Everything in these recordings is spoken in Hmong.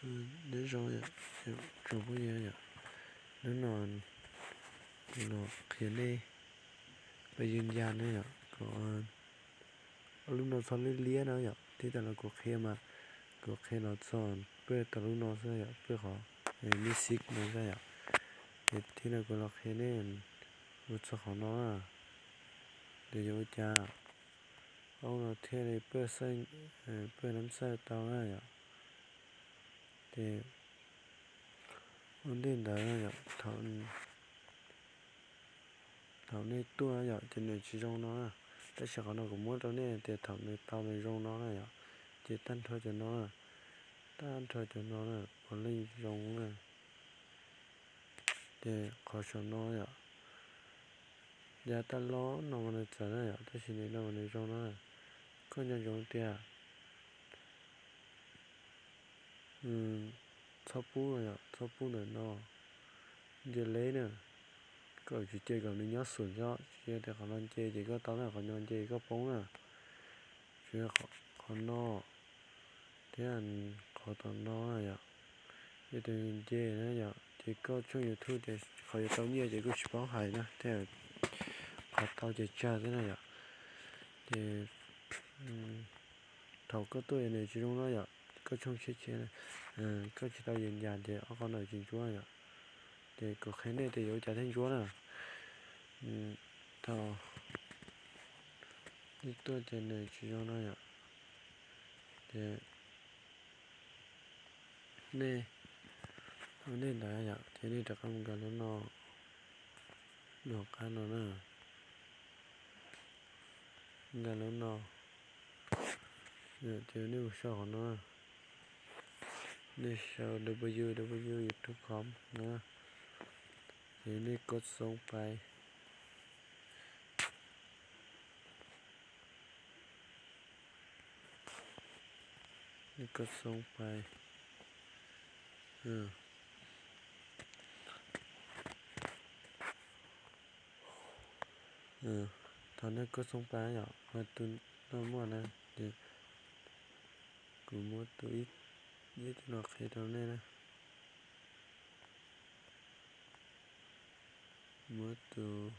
Nyob zoo tsoom phooj ywg yom, hnub no los qhia nej pab yws ncas na yom, kuv ob lub no txog liab liab no yom, thiab tas los kuv qhia mas kuv qhia los txog pab tau lub no xwb yom, pab qhov music no xwb yom. Ces thiab no kuv los qhia nej ua txog qhov no na, ces yuav ua cas ob no thiaj li pab xawb, pab nab xawb tau na yom. Ces ua ntej ntawd yom, thaum nej tuaj yom ces nws tsis zoo no na, tab sis qhov no kuv muab rau nej tias thaum nws tau nws zoo no na yom, ces tag nrho cov no, tag nrho cov no na puav leej zoo na. Ces qhov saum no yom, yav tag los no mas nws txawv na yom, tab sis nim no mas nws zoo no. Koj nco ntsoov tias txhob pub, txhob pub ntawm no, nce leb na. Koj tsis cia kom nws nyob xum xwb, tsis cia tias qhov no nce ces koj tau na, qhov no nce koj poob na. Tsuas yog qhov no thiab qhov tom no na yom, yog tias nws nce na yom, ces koj tshooj YouTube ces qhov yuav tau nyiaj ces kuj tsis paub hais na, thiab qhov tau ces tsawg thiab na yom. Ces thaum koj tuaj nws tsis zoo no yom, koj tshooj tshiab tshiab, koj tsis tau yws ncas ces ob qhov no tsis ntsuab yom. Ces kuv qhia nej tias yuav ua cas thiaj ntsuab na. Thaum nej tuaj ces nws tsis zoo no yom, ces nej, nej ntawd yom, ces nej rov qab mus nkag lub no, lub hauv qab no na, nkag lub no, ces nej mus sau qhov no, nej sau W W W YouTube com na, ces nej kov xoob pais. Koj xoob pais. Thaum nej koj xoob pais yom, tus no muaj na, ces kuv muab tus ib tug no qhia rau nej na. Muab tus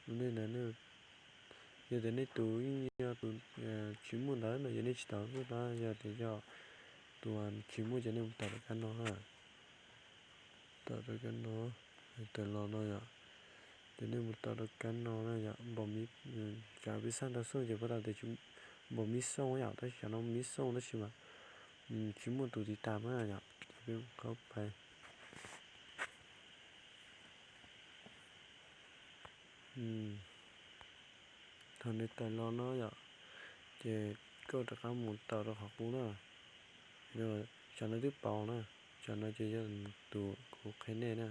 nej na, yog tias nej tus yeej yog tus tsis muaj ntawd no ces nej tsis tau tuaj na, yog tias yog tus tsis muaj ces nej mus tom rau kab no na. Tom rau kab no, tawm los no yom, ces nej mus tom rau kab no na yom, npaum li tsam peb xaj ntau xoj ces puas tau tias npaum mib xoj yom, tab sis tsam no mib xoj tab sis mas tsis muaj tus tiv tas na yom, ces peb mus qhov pais. Thaum nws tawm los no yom, ces koj rov qab mus tawm rau qhov qub na. Tsam no twb paus na, tsam no ces yog tus kuv qhia nej na.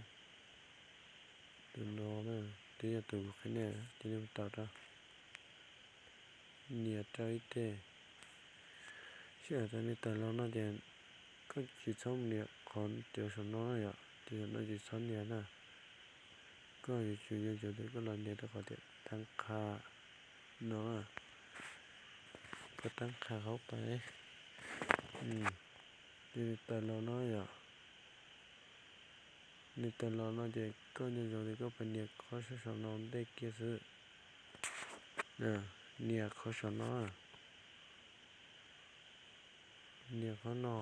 Tus no na, twb yog tus kuv qhia nej, ces nej mus tawm rau, nias rau ib teg. Sij hawm thaum nws tawm los no ces koj tsis txhob nias qhov cov saum no na yom, cov saum no tsis txhob nias na. Koj yuav tsum nco ntsoov tias koj los nias rau qhov tias tab qha no, koj tab qha qhov pais. Ces nws tawm los no yom, nws tawm los no ces koj nco ntsoov tias koj pais nias qhov saum no ntej kiag xwb. Nias qhov saum no, nias qhov no.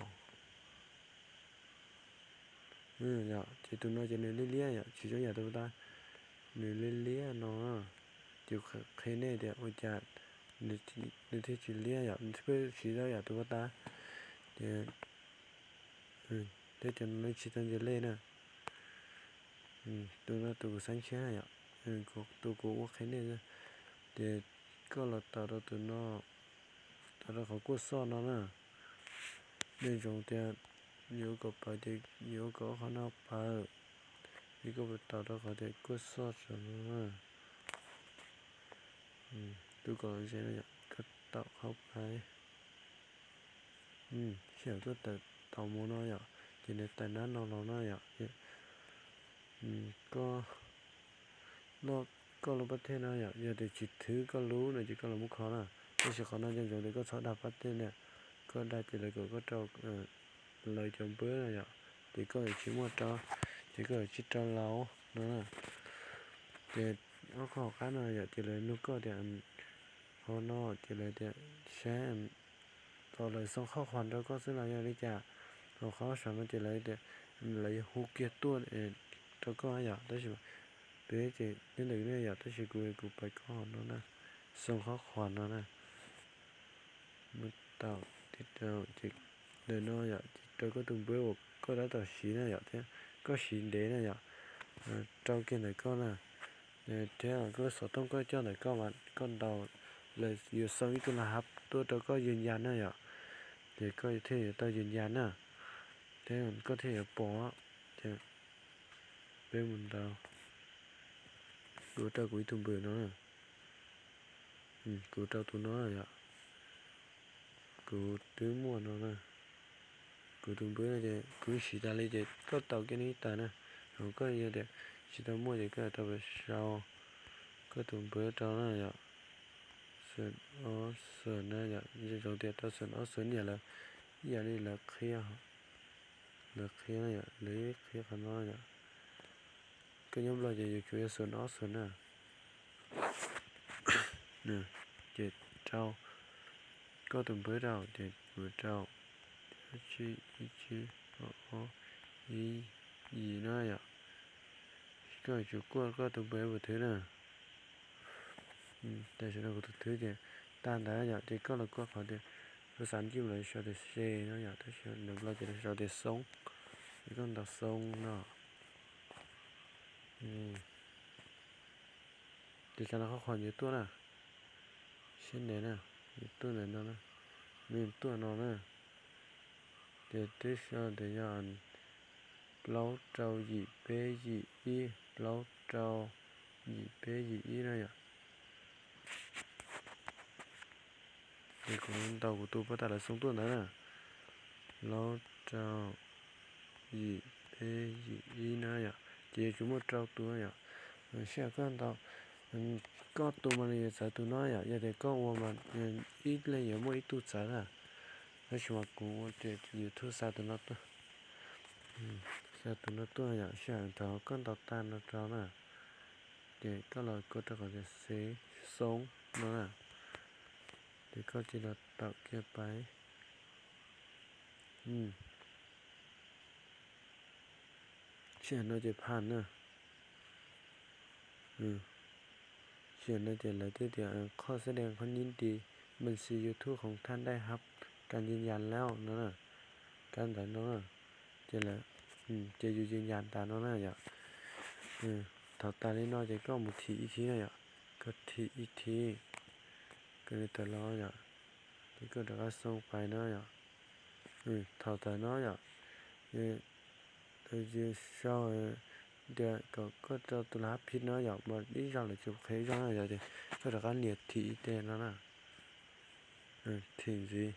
Yom, ces tus no ces nws liab liab yom, tsis zoo yam tus tab, nws liab liab no. Ces qhia nej tias ua cas nws thiaj tsis liab yom, nws thiaj tsis zoo yam tus tab. Ces thiab cov no tsis tau nce lej na. Tus no tus kuv xav ntshiab yom, tus kuv ua qhia nej. Ces koj los tawm rau tus no, tawm rau qhov kuaj xoj no na. Nej ntsoov tias yuav kom paws ces yuav kom qhov no paws, ces koj tawm rau qhov tias kuaj xoj saum no na. Tus kom ze no yom, koj tawm qhov pais. Sij hawm koj tawm tau mus no yom, ces nws tawm nab no los no yom. Koj, koj lub pab thej no yom, yog tias tsis thwb koj lub no ces koj los muab kho na. Tab sis qhov no nco ntsoov tias koj txhob dag pab tej na, koj dag ces lawv kom koj rau lawv cov npawb no yom, ces koj yuav tsis muaj rau, ces koj yuav tsis rau lawv no na. Ces ob qho hauv qab no yom, ces lawv nug koj tias, hauv no ces lawv tias saib tau lawv xoo qhov khuam rau koj xwb los yog li cas. Hauv qhov saum no ces lawv tias lawv yuav hu kiag tuaj rau koj yom, tab sis peb ces nyob ntawm ne yom, tab sis kuv kuv pais koj hauv no na, xoo qhov khuam no na. Mus tau, ces ntawm no yom, ces rau koj tus npawb uas koj tab tom siv na yom, thiab koj siv ntev na yom, rau kiag ntawm koj na. Thiab lub xov tooj koj coj ntawm koj mas koj ntaus, lawv yuav xoo ib tug laj hab tuaj rau koj yws yas na yom, ces koj thiaj yuav tau yws yas na. Thiab koj thiaj yuav pom, ces peb mus ntaus. Kuv rau kuv ib tug npawb no na. Kuv rau tus no yom, kuv twb muaj no na. Kuv tus npawb no ces kuv siv tas li ces koj tau kiag nws ib tag na. Ho koj yog tias tsis tau muaj ces koj tau sau koj tus npawb rau na yom. Xwm ob xwm na yom, zoo tias tau xwm ob xwm niam lawv ib yam li lawv qhia, lawv qhia na yom, lawv qhia qhov no yom. Koj nyob Nplog ces yuav tsum yog xwm ob xwm na. Ces rau koj tus npawb rau ces kuv rau ib tsib, ib tsib, ob ob, ib yim na yom. Koj yuav tsum kuaj koj tus npawb tus thwb na. Tam sim no kuv tus thwb ces tag ntawd yom, ces koj los kuaj qhov tias, kuv xav ncig mus lawv sau tias se no yom, tab sis ntawm Nplog ces lawv sau tias xoo, ces koj ntaus xoo no. Ces tsam no qhov qhuam yuav tuaj na, siab ntev na, yuav tuaj ntawm no na, nws tuaj no na. Ces twb sau tias yog plaub rau yim peb yim ib, plaub rau yim peb yim ib na yom. Ces kuv ntaus kuv tus puag ta lawv xoo tuaj ntawd na, plaub rau yim peb yim ib na yom, ces yuav tsum muaj rau tus yom. Sij hawm koj ntaus koj tus mas nws yuav txawv tus no yom, yog tias koj ua mas ib leeg yuav muaj ib tug txawv na. Tab sis mas kuv ua tias YouTube xa tus no tuaj, xa tus no tuaj yom, sij hawm thaum koj ntaus tag no rau na, ces koj los kuaj rau qhov tias xev xoo no na, ces koj cia li tawm kiag pais. Sij hawm no ces phaj na. Sij hawm no ces lawv twb tias ข้อแสดงความยินดี บัญชี YouTube ของท่านได้รับการยืนยันแล้ว no na, kab ntawv no na, ces lawv, ces yus yws yas tas no na yom. Thaum tas li no ces koj mus thim ib thib na yom, koj thim ib thib, koj li tawm los yom, ces koj rov qab xoo pais no yom. Thaum tawm no yom, sau tias kom koj rau tus laj hab phib no yom, mas ib zaug lawv tsuas qhia ib zaug na yom, ces koj rov qab nias thim ib teg no na, thim ntxiv.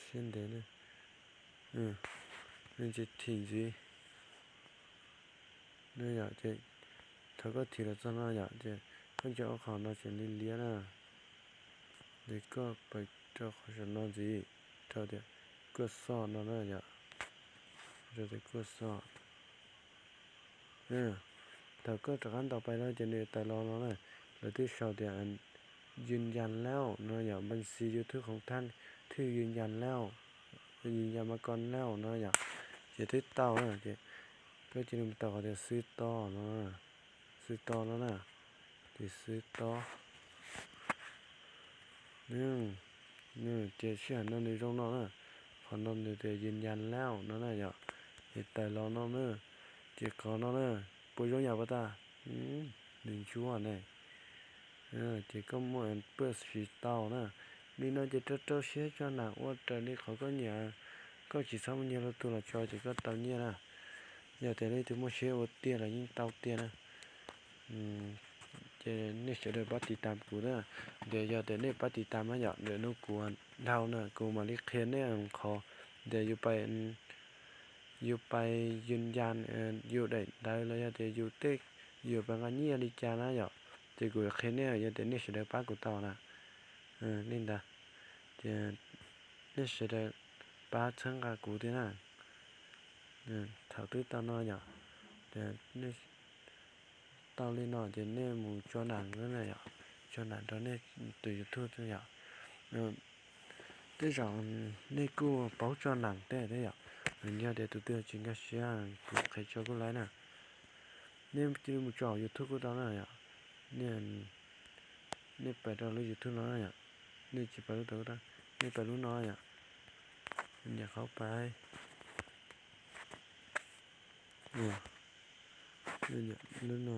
Siab ntev na, ces thim ntxiv no yom, ces thaum koj thim los txog no yom, ces koj nco ob qho no tseem li liab na, ces koj pais rau qhov saum no ntxiv, rau tias kuaj xoj no na yom, rau tias kuaj xoj. Thaum koj rov qab ntaus pais no ces nws tawm los no na, lawv twb sau tias ยืนยันแล้ว no yom, บัญชี YouTube ของท่าน ถูกยืนยันแล้ว ยืนยันมาก่อนแล้ว no yom, ces twb tau na, ces koj cia li mus tau qhov tias xwb to no, xwb to no na, ces xwb to. Ces sij hawm no nws zoo no na, qhov no nws tias ยืนยันแล้ว no na yom, ces tawm los no na, ces qhov no na, puas zoo yam puas tas, nws ntsuab ne. Ces koj muaj paj siv tau na. Li no ces rau rau siab tso na, ua raws li qhov koj nyiam, koj tsis txhob muaj nyiaj luaj tug los tso ces koj tau nyiaj na. Yog tias leej twg muaj siab ua tiag los yeej tau tiag na. Ces nej sawv daws pab tiv tam kuv na, ntawm yog tias nej pab tiv tam na yom, ntawm no kuv dhau na kuv mam li qhia nej qhov ntawm yus pais, yus pais yws yas yus daim ntawv los yog tias yus tej, yus pais nqa nyiaj li cas na yom. Ces kuv yuav qhia nej yog tias nej sawv daws pab kuv tau na, li ntawd, ces nej sawv daws pab txhawb nqa kuv thiab na. Thaum twb tau no yom, tau li no ces nej mus tso nram na yom, tso nram rau nej tus YouTube yom. Tej zaum nej kuj paub tso nram tej thiab yom, yog tias tus twg tsis nkag siab kuv qhia tso kuj laib na. Nej cia li mus tso YouTube kuj tau na yom. Nej pais rau lub YouTube no na yom, nej tsis pais lub tod kuj tau, nej pais lub no yom. Nias qhov pais, lub no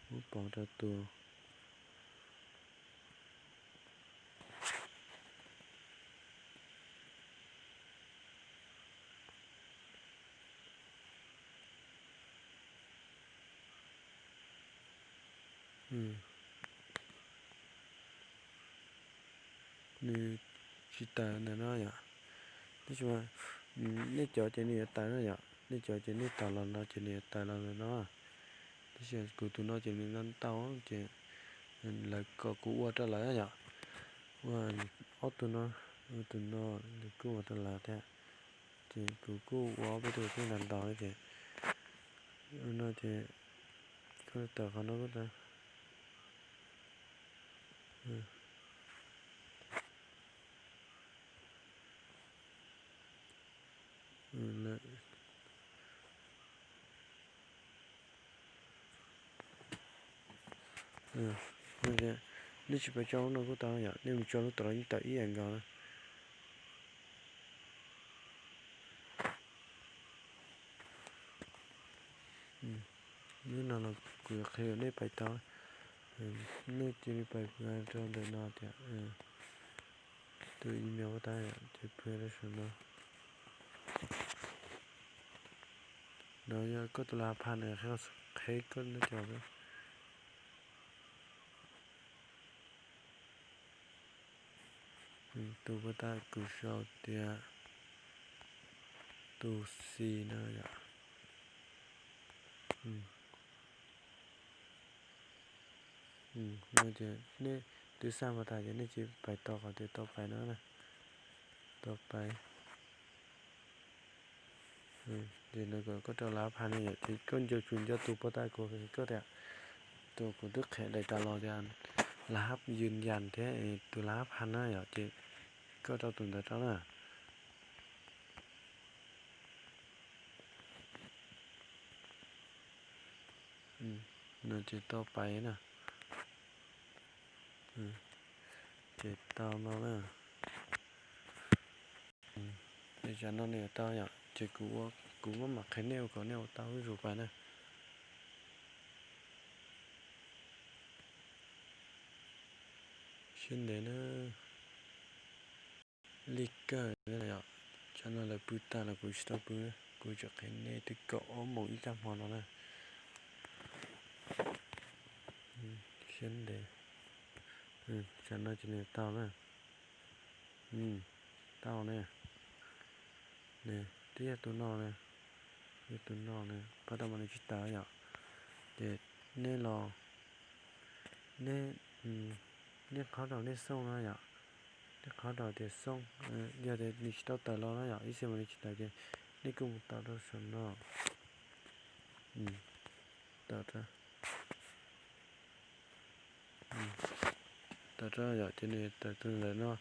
muab pov rau tus nws tsis tawm ntawm no yom. Tab sis mas nej cov ces nws yuav tawm na yom, nej cov ces nej tawm los no ces nws yuav tawm los ntawm no. Tab sis kuv tus no ces nws no tau ces lawv kom kuv ua rau lawv yom. Ua ob tug no, ua tus no nws kuj ua rau lawv thiab. Ces kuv kuj ua ob peb tug thiab ntau ntau ces no ces koj tawm qhov no kuj tau. Nej tsis pais tso lub no kuj tau yom, nej mus tso lub tom no yeej tawm ib yam nkaus na. Lub no los kuv yuav qhia nej pais tau, nej cia li pais rau ntawm no tias tus email pab tab ces pab rau saum no. No yog koj tus las phas nws qheb koj no cov. Tus pab tab kuv sau tias tus xis no yom. No ces nej twb xaj pab tab ces nej cia li pais tau qhov tias tau pais no na. Tau pais. Ces nws kom koj rau las phas no yom, ces koj nco tsuas nco tus pab tab kuv koj tias, tus kuv twb qhia daim tas los tias las hab yws yas thiab tus las phas na yom, ces koj rau tus ntawd rau na. No ces tau pais na. Ces tau no na. Ces tsam no nws yuav tau yom, ces kuv, kuv muab mam qhia nej ua kom nej ua tau zuj zus pais na. Siab ntev na. Li kawg yom, tsam no lawv pw tag los kuv tsis tau pw, kuv tseem qhia nej twb kaum ob moos ib tag hmo no na. Siab ntev. Tsam no ces nws tau na. Tau ne. Twb yog tus no na, yog tus no na, pab tab mas nws tsis tawm yom. Ces nej los, nej, nej qhov rau nej xoo no yom, nej qhov rau tias xoo, yog tias nws tsis tau tawm los na yom, ib xyoos mas nws tsis tawm ces nej kuj mus tau rau saum no. Tawm rau, tawm rau yom, ces nws tawm tus ntawm no,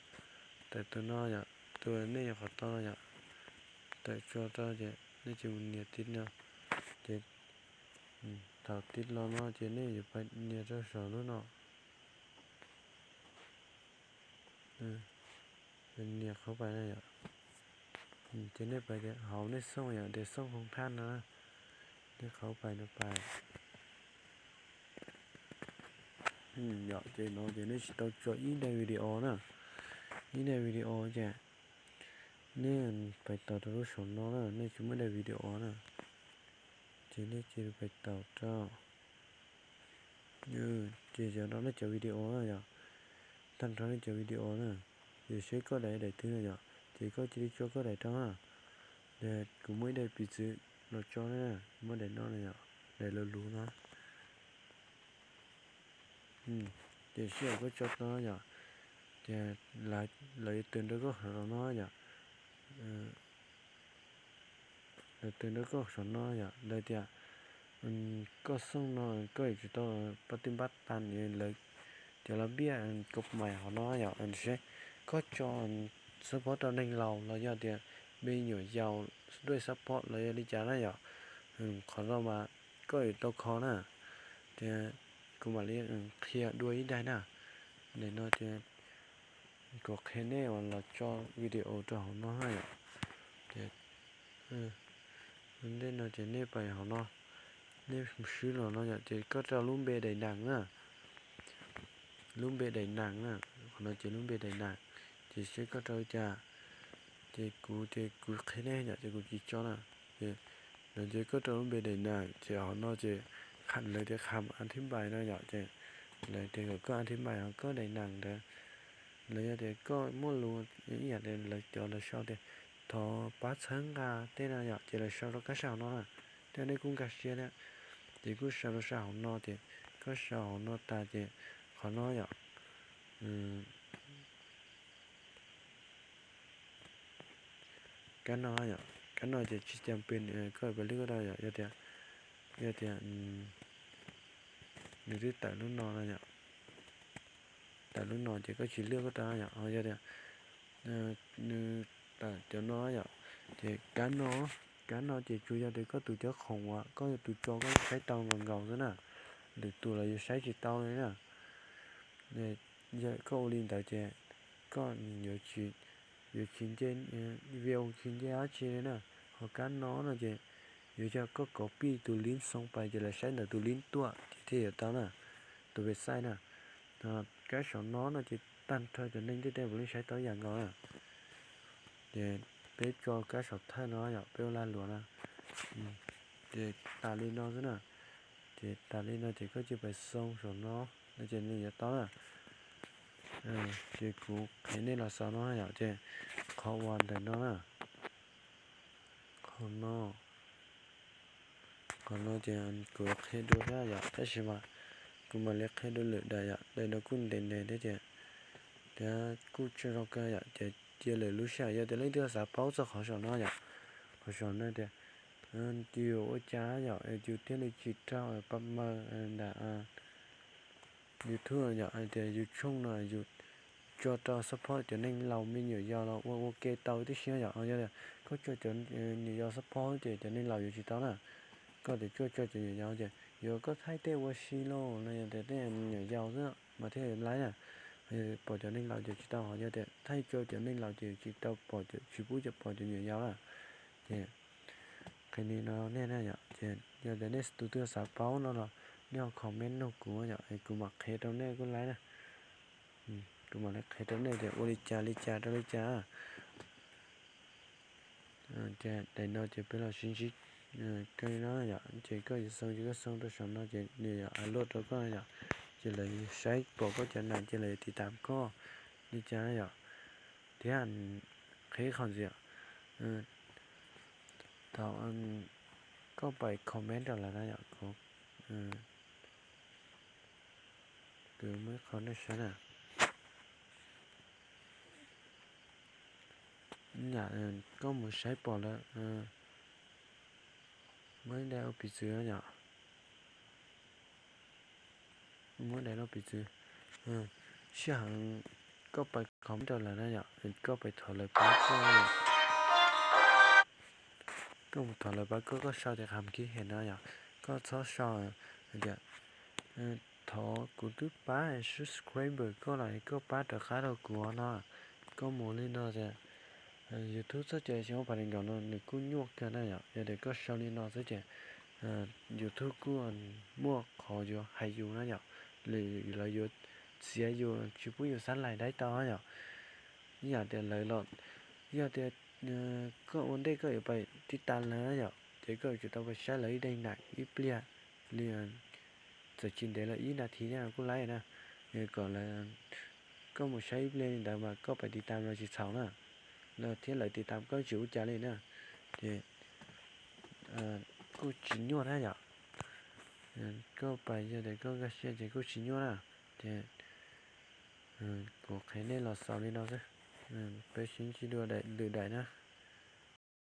tawm tus no yom, tus nej nyuam qhuav tau no yom, tawm tso rau ces nej ces mus nias tib no, ces thaum tib los no ces nej yuav pais nias rau saum lub no. Nias qhov pais no yom, ces nej pais tias hauv nej xoo yom, tias xoo hoo thaj no, nej qhov pais no pais. Yom, ces no ces nej tsis tau tso ib daim video na, ib daim video ces nej pais tos rau lub saum no na, nej tsis muaj daim video na, ces nej cia li pais tos rau. Ces yog rau nej cov video na yom, tag nrho nej cov video na, yog seb koj daim daim twg na yom, ces koj cia li tso koj daim rau na. Kuv muaj ib daim piv txwv los tso na, muab daim no na yom, daim lus lus no. Ces sij hawm koj tso tau yom, ces lawv yuav tawm nrog koj saum no yom. Lawv tawm nrog koj saum no yom, lawv tias koj xoj no koj yuav tsum tau pab twb npab tas lawv cov laj npiaj koj mais hauv no yom. Seb koj tso xab phob rau neeg laus los yog tias me nyuam yaus duaj xab phob los yog li cas na yom. Qhov no mas koj yuav tau kho na. Tias kuv mam li qhia dua ib daim na. Nim no ces kuv qhia nej uas los tso video rau hauv no na yom. Ces ntej no ces nej pais hauv no, nej swb los no yom, ces koj rau lub npe daim nas na. Lub npe daim nas na, qhov no ces lub npe daim nas. Ces seb koj rau li cas, ces kuv ces kuv qhia nej yom, ces kuv tsis tso na. Ces no ces koj rau lub npe daim nas ces hauv no ces kham lawv tias kham a thib npais no yom, ces lawv tias kom koj a thib npais hauv koj daim nas ntawd. Los yog tias koj muaj lus ib yam tias lawv cov lawv sau tias thov pab txhawb nqa tej no yom, ces lawv sau rau kab sab hauv no na. Thiab nej kuj nkag siab thiab, ces kuj sau rau sab hauv no, ces koj sau hauv no tas ces qhov no yom. Kab no yom, kab no ces tsis cas pes koj pes lwj koj tau yom, yog tias, yog tias nws twb tawm lub no no yom, tawm lub no ces koj tsis lwj koj tau yom, yog tias nws tawm cov no yom, ces kab no, kab no ces tsuas yog tias koj tus cov khoom uas koj tus tso koj saib tau nkaus nkaus xwb na, lwm tus los yuav saib tsis tau li na. Yog koj ua li ntawd ces koj yuav tsis, yuav tsis nce, view tsis nce dab tsi li na. Ho kab no no ces yuav coj koj copy tus link xoo pais ces lawv saib ntawm tus link tuaj ces thiaj yuav tau na, tus website na. Kab saum no no ces tag nrho cov neeg ntiaj teb puav leej saib tau ib yam nkaus na. Ces peb tso kab saum thawj no yom, peb ua lag luam na. Ces tas li no xwb na. Ces tas li no ces koj cia pais xoo saum no, no ces nws yuav tau na. Ces kuv qhia nej los xaus no yom, ces qhov uas ntawm no na, qhov no, qhov no ces kuv qhia dua thiab yom, tab sis mas kuv mam li qhia dua lwm daim yom, daim no kuj ntev ntev thiab ces, thiab kuj tsis zoo kawg yom, ces cia lwm lub sij hawm yog tias leej twg xav paub txog qhov saum no yom, qhov saum no tias yus yuav ua cas yom yus thiaj li tsis raug pab maw ntawm YouTube yom, hais tias yus tshooj no yus tso rau support cov neeg laus me nyuam yaus los ua ua ke tau tib si yom. Yog tias koj tso cov nyuam yaus support ces cov neeg laus yuav tsis tau na. Koj tias tsuas tso cov nyuam yaus ces yuav koj thaij tej ua si lauj no yog tias tej nyuam yaus xwb mas thiaj yuav laib na. Pom cov neeg laus ces tsis tau, ho yog tias thaij tso cov neeg laus ces tsis tau pom, tsis pub pom cov nyuam yaus na. Ces qhia li no nej na yom, ces yog tias nej tus twg xav paub no los nej ho comment nug kuv yom, kuv mam qhia rau nej kuj laib na. Kuv mam li qhia rau nej tias ua li cas li cas rau li cas. Ces daim no ces peb los sib ntsib kawg no yom, ces koj yuav xoo ces koj xoo rau saum no ces nws yuav a luaj rau koj yom, ces lawv saib pom koj cov nas ces lawv yuav tiv tam koj li cas yom. Thiab qhia qhov ntxiv, thaum koj pais comment rau lawv na yom, kuv, kuv muab ib qho nej saib na. Yam koj mus saib pom lawm, muab daim ua piv txwv yom, muab daim ua piv txwv, sij hawm koj pais comment rau lawv na yom, koj pais thov lawv pab koj, koj mus thov lawv pab koj, koj sau tias qhov kiv hem no yom, koj txhob sau hais tias thov kuv twb pab subscriber koj los koj pab rov qab rau kuv no. Koj mus li no ces YouTube txoj cai xyoo ob phav nees nkaum no nws kuj nyuaj kawg na yom, yog tias koj sau li no xwb ces YouTube kuj muaj qhov yuav hais yus na yom, lawv yuav txiav yus tsis pub yus xab lais dai tau na yom. Ib yam tias lawv los, yog tias koj ua ntej koj yuav pais tiv tas lawv na yom, ces koj yuav tsum tau pais saib lawv ib daim nam ib pliag li, txawm tsis ntev los ib nas this thiab kuj laib na. Kom lawv, koj mus saib ib pliag li ntawd mas koj pais tiv tas los tsis txhaum na, los thiab lawv tiv tas koj tsis ua cas li na. Ces kuj tsis nyuaj thiab yom. Koj pais yog tias koj nkag siab ces kuj tsis nyuaj na. Ces kuv qhia nej los xaus li no xwb. Peb sib ntsib dua daim lwm daim na.